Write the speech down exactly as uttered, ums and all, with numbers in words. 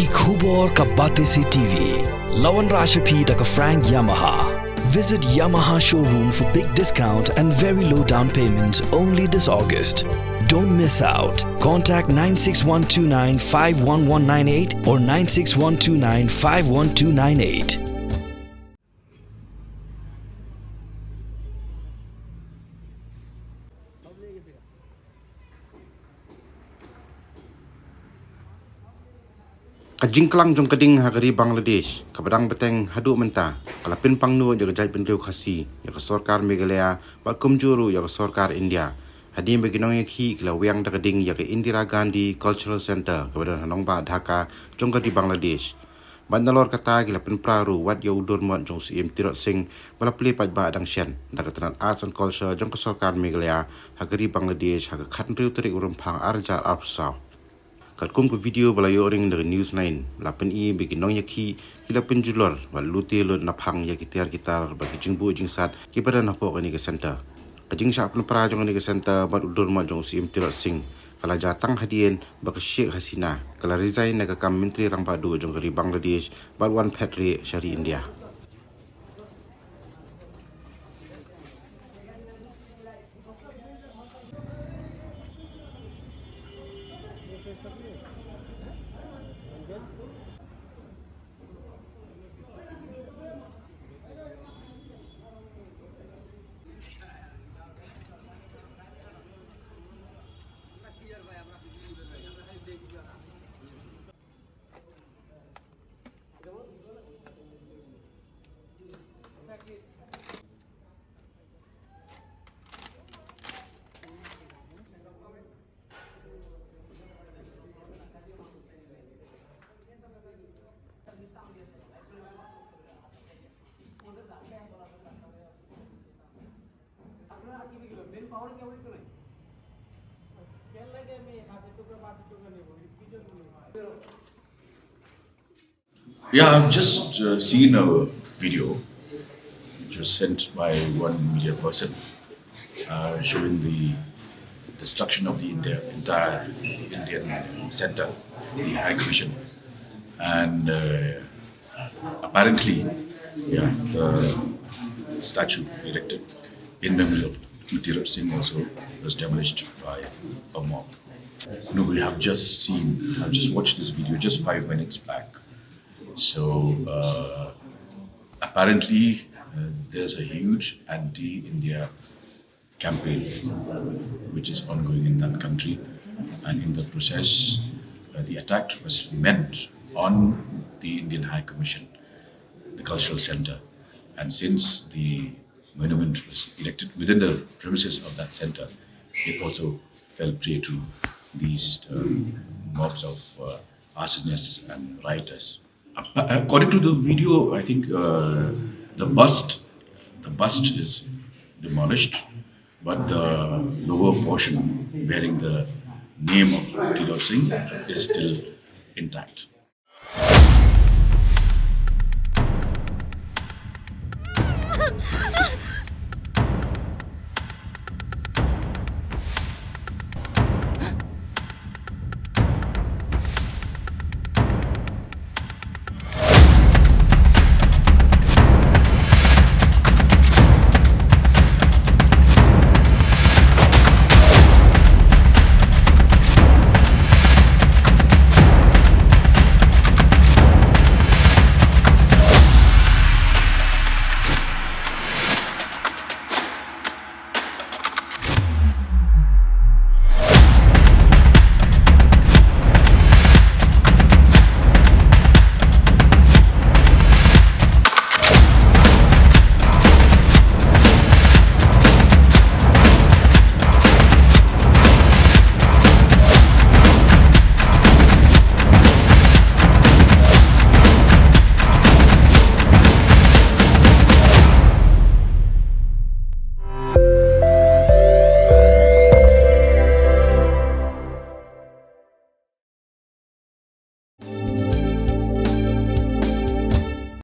Khubor ka Batesi T V. La wanrah sha phi da ka Frank Yamaha. Visit Yamaha showroom for big discount and very low down payment only this August. Don't miss out. Contact nine six one two nine five one one nine eight or nine six one two nine five one two nine eight. Ka jingklang jong ka ding ha ka ri Bangladesh, kaba dang bteng haduh mynta, ka la pynpang nud ïa ka jaitbynriew Khasi, ïa ka sorkar Meghalaya, bad kumjuh ruh ïa ka sorkar India, hadien ba ki nongïakhih ki la weng da ka ding ïa ka Indira Gandhi Cultural Centre, kaba don ha nongbah Dhaka, jong ka ri Bangladesh. Bad nalor kata ki la pynpra ruh wat ïa u dur mot jong u Syiem Tirot Sing, ba la plie paidbah dang shen da ka tnat Arts and Culture jong ka sorkar Meghalaya ha ka ri Bangladesh ha ka khathynriew tarik u Rymphang arhajar arphew saw. Katkum ka video ba la ïoh ring da ka News Nine, la pyni ba ki nongïakhih ki la pynjulor bad lute lut naphang ïa ki tiar ki tar bad ki jingbuh jingsat kiba don hapoh kane ka centre. Ka jingshah pynpra jong kane ka centre bad u dur mot jong u Syiem Tirot Sing ka la jia tang hadien ba ka Sheikh Hasina ka la resign na ka kam Myntri Rangbah Duh jong ka ri Bangladesh bad wan phet rieh sha ri India. Yeah, I've just uh, seen a video which was sent by one media person uh, showing the destruction of the India, entire Indian center, the High Commission. And uh, apparently, yeah, the statue erected in memory of Tirot Singh also was demolished by a mob. No, we have just seen, I've just watched this video just five minutes back. So uh, apparently, uh, there's a huge anti-India campaign which is ongoing in that country. And in the process, uh, the attack was meant on the Indian High Commission, the cultural center. And since the monument was erected within the premises of that center, it also fell prey to these um, mobs of uh, arsonists and rioters. According to the video, I think uh, the bust, the bust is demolished, but the lower portion bearing the name of Tirot Singh is still intact.